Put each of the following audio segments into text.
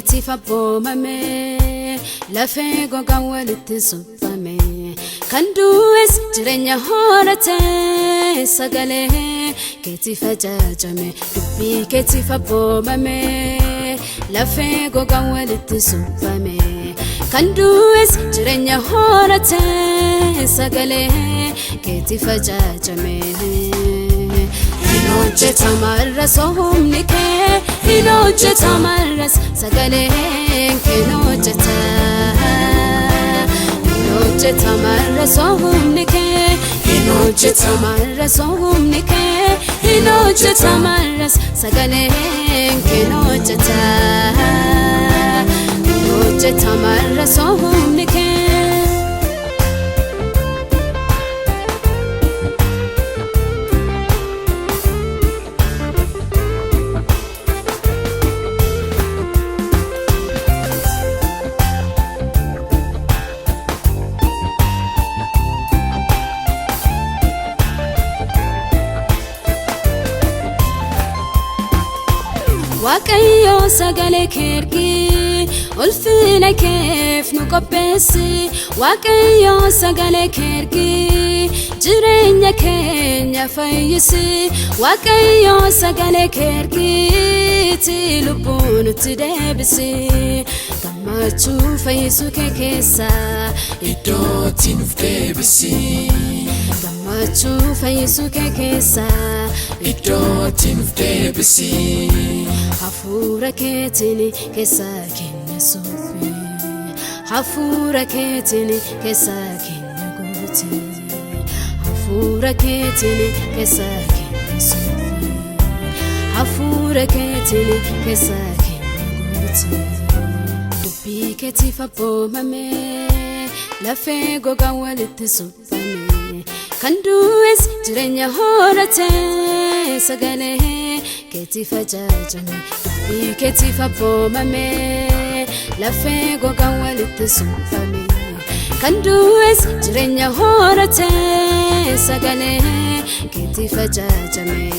keetiif abboomame, lafee gogaan walitti suphame. Kan du'es jireenya horate, sagalee keetiif ajajame. Dubbii keetiif abboomame, lafee gogaan walitti suphame. Kan du'es jireenya horate, sagalee keetiif ajajame. Hin hojjetama irras humni kee, hin hojjetama irras sagaleen kee hin hojjeta. Hin hojjetama irras humni kee, hin hojjetama irras humni kee, hin hojjetama irras sagaleen kee hin hojjeta. Hin hojjetama irras humni kee. Waaqayyo sagalee kee ergi, ulfina keef nu qopheessi. Waaqayyo sagalee kee ergi, jireenya keenya fayyisi. Waaqayyo sagalee kee ergiiti, lubbuu nutti deebisi. Gammachuu fayyisuu kee keessa Iddootti nuuf deebisi. Gammachuu fayyisuu kee keessa Iddootti nuuf deebisi. Hafuura keetiin keessa keenya suphi. Hafuura keetiin keessa keenya guuti. Hafuura keetiin keessa keenya suphi. Hafuura keetiin keessa keenya guuti. Dubbii keetiif abboomame, lafee gogaan walitti suphame. Kan du'es jireenya horate, sagalee keetiif ajajame. Dubbii keetiif abboomame, lafee gogaan walitti suphame. Kan du'es jireenya horate, sagalee keetiif ajajame.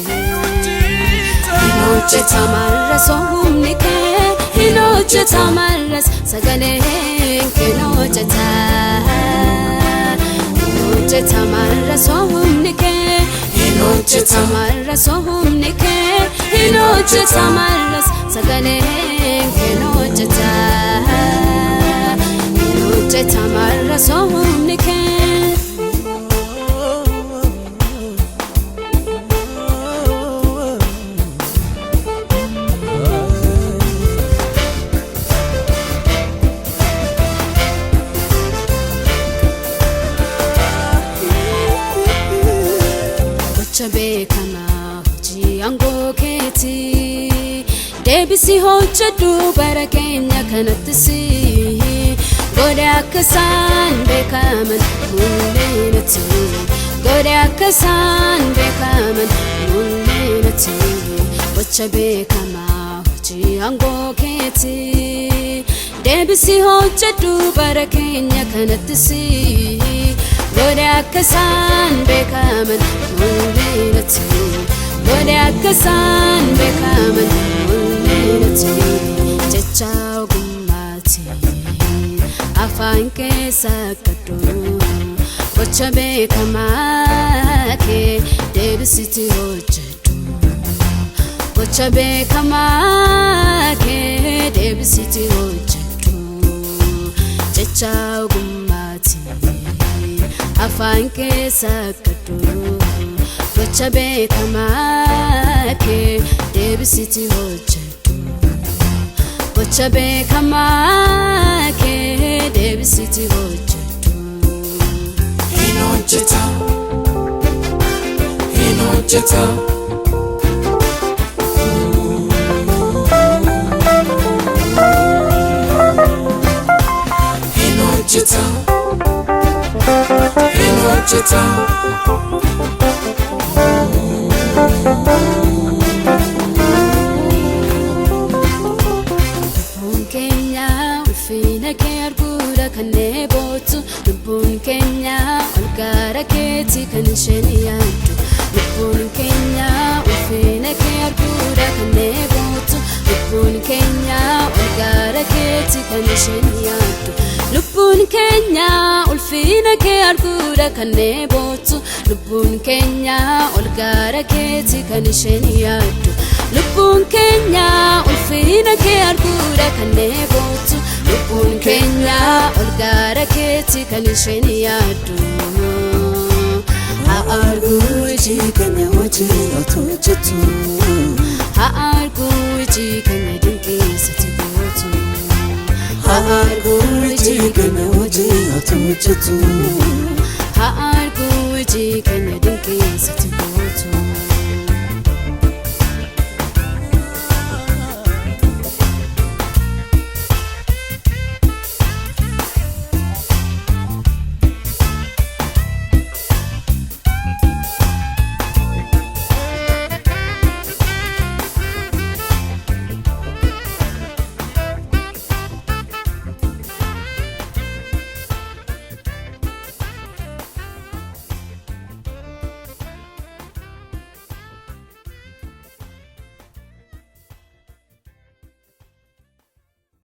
Hin hojjetama irras humni kee, hin hojjetama irras sagaleen kee hin hojjeta. Hin hojjetama irras humni kee, hin hojjetama irras humni kee, hin hojjetama irras sagaleen kee hin hojjeta. Hin hojjetama irras humni kee. Gocha beekamaa hojii aangoo keetii, deebisi hojjedhu bara keenya kanattis. Godhe akka isaan beekaman mul'inatti, godhe akka isaan beekaman mul'inatti. Gocha beekamaa hojii aangoo keetii, deebisi hojjedhu bara keenya kanattis. Godhe akka isaan beekaman mul'inatti, godhe akka isaan beekaman mul'inatti. Jecha ogummaati afaan keessa qabdu, gocha beekamaa kee deebisiti hojjedhu. Gocha beekamaa kee deebisiti hojjedhu. Jecha ogummaati afaan keessa qabdu, gocha beekamaa kee deebisiti hojjedhu. Gocha beekamaa kee deebisiti hojjedhu. Hin hojjeta. Hin hojjeta. Hin hojjeta. Hin hojjeta. Lubbuun keenya ulfina kee arguudha kan dheebootu. Lubbuun keenya ol gara keetii kan isheen yaaddu. Lubbuun keenya ulfina kee arguudha kan dheebootu. Lubbuun keenya ol gara isheen yaaddu. Lubbuun keenya ulfina kee arguudha kan dheebottu. Lubbuun keenya ol gara keeti kan isheen yaaddu. Lubbuun keenya ulfina kee arguudha kan dheebottu. Lubbuun keenya ol gara keeti kan isheen yaaddu. Haa arguu iji keenya hojii ati hojjettu. Haa arguu iji keenya dinqiisati gootu. Haa arguu iji keenya hojii ati hojjettu.